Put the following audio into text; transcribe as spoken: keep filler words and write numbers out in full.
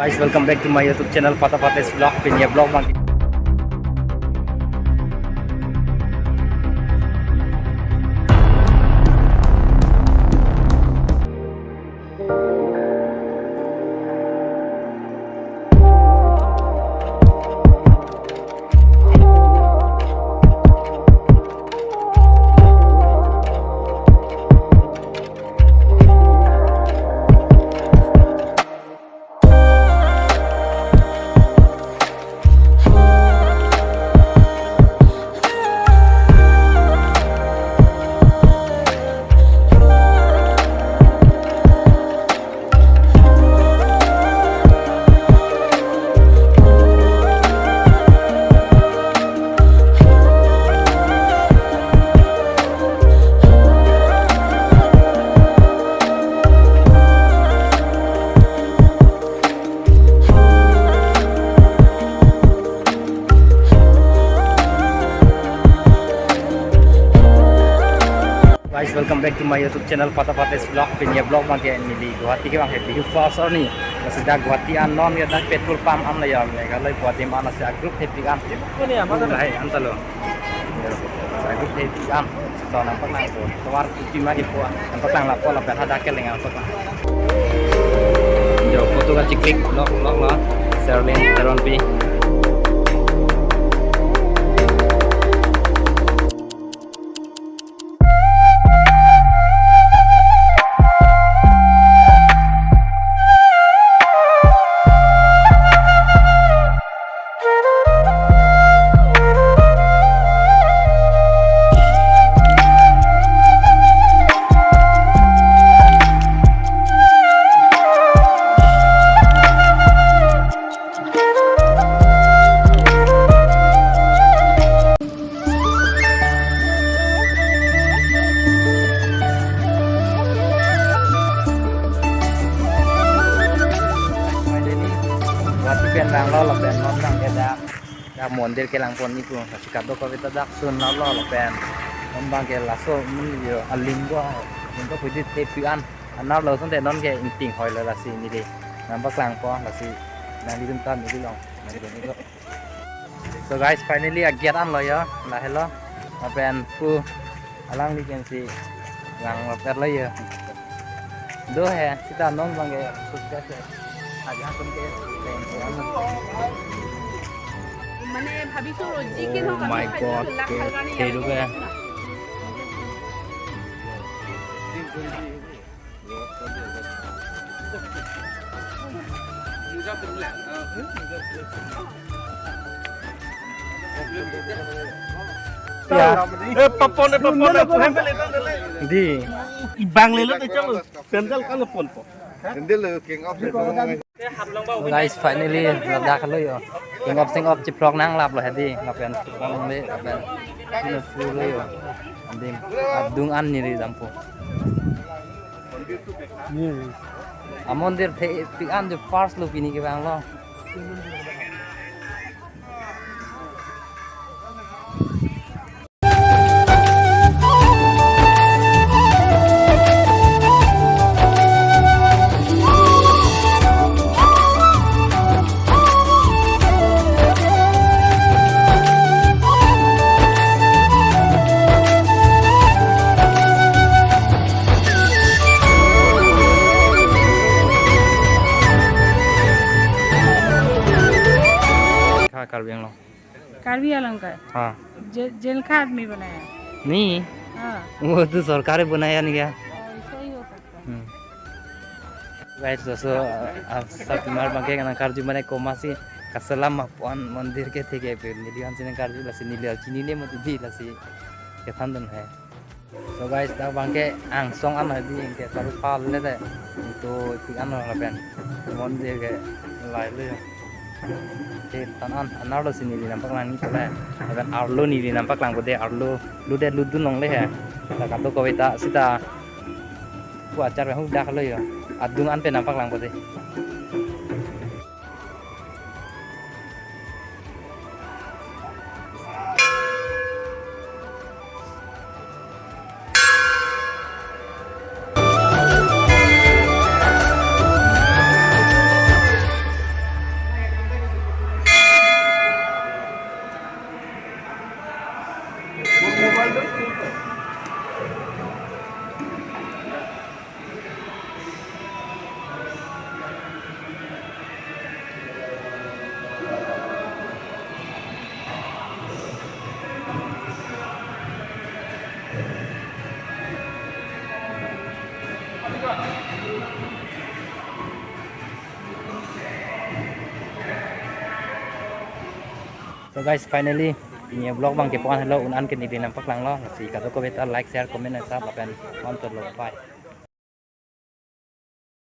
Guys, welcome back to my YouTube channel, Fata Fata's Vlog. Pini a-vlog abang. Guys, welcome back to my YouTube channel, Fata Fata's Vlog. Pini a-vlog abang ke neli Guwahati kevang ke Bihu Fast arni. Lasi dak Guwahati an non ya, dak petrol pump an la ya, Meghalaya Guwahati an lasi a-group thepik an. Kone ya, mata lahai an ta lo. Ya, lasi a-group thepik an. So, nangpaklangpo. Tovar kuti ma kepo. Nangpaklangpo, lapen hadak keleng nangpaklang. Jo, photo kachiklik, vlog, vlog la. Serlin Teronpi. Guwahati pen vanglo, lapen non abang ke dak, dak mondir kelang pon ni pu, lasi kadokave ta dak sun lo, lapen non abang ke laso mun yo aling ko, mun ko pudi thepik an, anerlo asonte non ke ingting hoi lo, lasi neli nangpaklangpo, lasi nanglitum ta neli long, nangli ni ko. So guys, finally a-gate an lo yo, lahelo. Lapen pu alangli pensi vanglo per lo yo. Do he, sita non abang ke suitcase he. Aja tum ke, thank you. মানে ভাবিছো ৰ'দ যি কি নহওক, Oh my God, lakh ভাল কাৰণে ইয়াত ke-, ke-, Ya. Eh, papon, eh, papon, eh, papon, eh, papon, eh. Di. Ibang lelo te chalo. Sandal kan pon po. Sandal lo king of. So guys, finally ladak lo yo. King of sing of chiprok nanglaplo hedi. Lapen pon le, lapen. Sino puro yo. Andim. Adung an neli dampo. Amondir thepik an jo first lo pini kevanglo. Kha Karbi Anglong. Karbi आंगलोंग का? हाँ। जे-, जेल का आदमी बनाया? नहीं। हाँ। वो तो सरकार बनाया नहीं क्या? ओ, ऐसा ही हो सकता है। Hmm. Guys, laso, ah, ah, sarpimar abang ke nangkarju mane komatsi kaselam apon mondir kethe ke pe neli ansi nangkarju, lasi neli chinine mati di, lasi kethan dun hai. So guys, dak abang ke angsong an hedi, ke taru pal le te. Itu ipi an lapen mondir ke lai le. Ke tan an anerlo si neli nangpaklang ni pala. Lapen arlo neli nangpaklangpo de, arlo lu de ludun longle he. Ta kadokave ta sita pu achar pen hu dak lo yo. Adung an pen nangpaklangpo de. So guys, finally, ini vlog abang kepu-an helo, un-an ke neli nangpaklanglo. Lasi kadokave ta like, share, comment, and sub lapen bang chotlo, bye.